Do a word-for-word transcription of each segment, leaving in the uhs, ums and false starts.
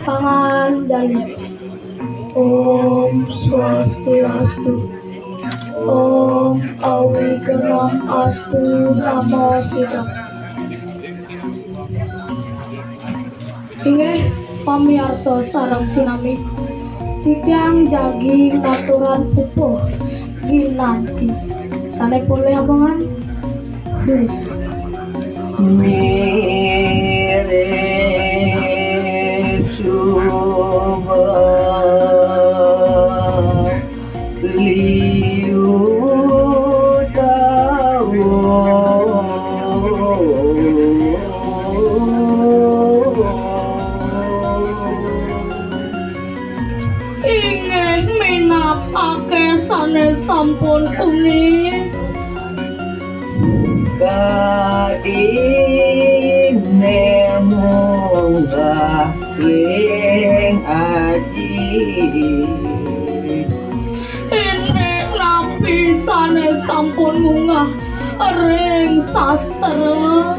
Panganjali. Om Swastiastu. Om Awignam Astu Namo Siddham. Inggih pamiarsa sareng sinami, titiang jagi ngaturan pupuh ginanti. Sané polih abangan, durus. Mirip suba liu tawa. Inggih minab akéh sané sampun uning. Kadiné munggah ring aji. Indik napi sané sampun munggah ring sastra?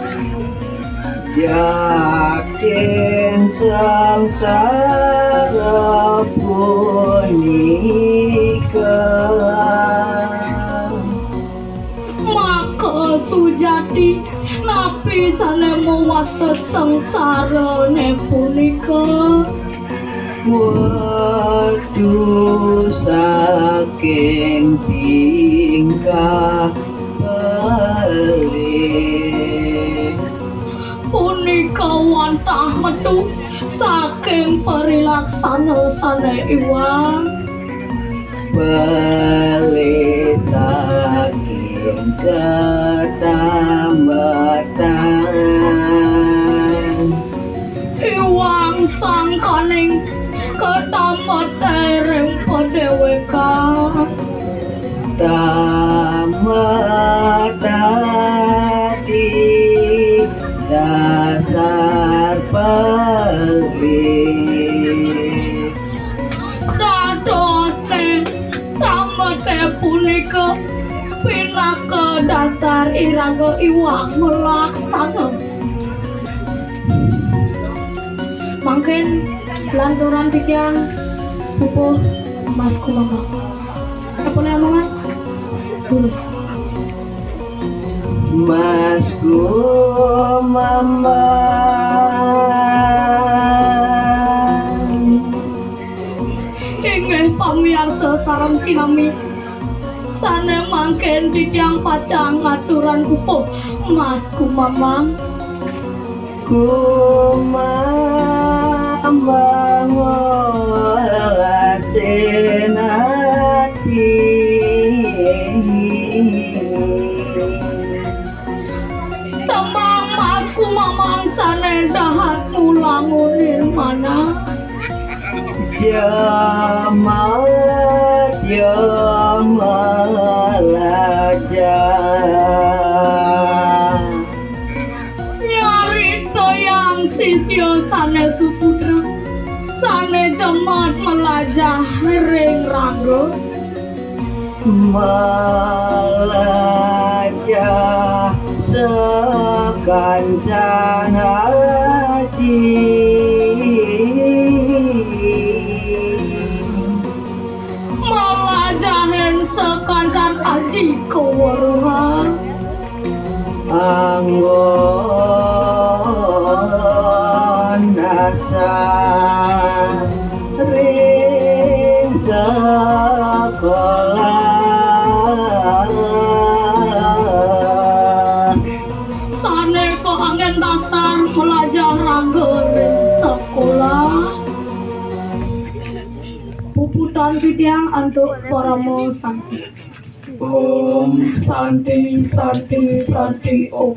Yakin sangsara punika. Maka sujati, napi sané mawasta sangsarané punika? Wetu saking tingkah pelih. Punika wantah metu saking parilaksana sané iwang. Pelih saking katametan. Iwang sangkaning katametan ring padéwékan. Tamet dadi dasar pelih. Dadosné tameté punika pinaka dasar iraga iwang malaksana. Mangkin lanturan titiang pupuh Mas Kumambang. Apa namanya? Lurus. Mas Kumambang. Inggih pamiarsa sareng sinami. Sané mangkin titiang pacang ngaturan pupuh Mas Kumambang. Kumambang welasin ati. Tembang Mas Kumambang sané dahat ngulangunin manah. Jamat ya melajah. Nyaritayang sisya sané suputra, sané jamat melajah ring raga. Melajah sakancan aji. Melajahin sakancan aji kaweruhan. Anggon dasar ring sekolah. Sané kaanggén dasar melajah raga ring sekolah. Puputang titiang antuk parama santi. Om santi, santi, santi, om.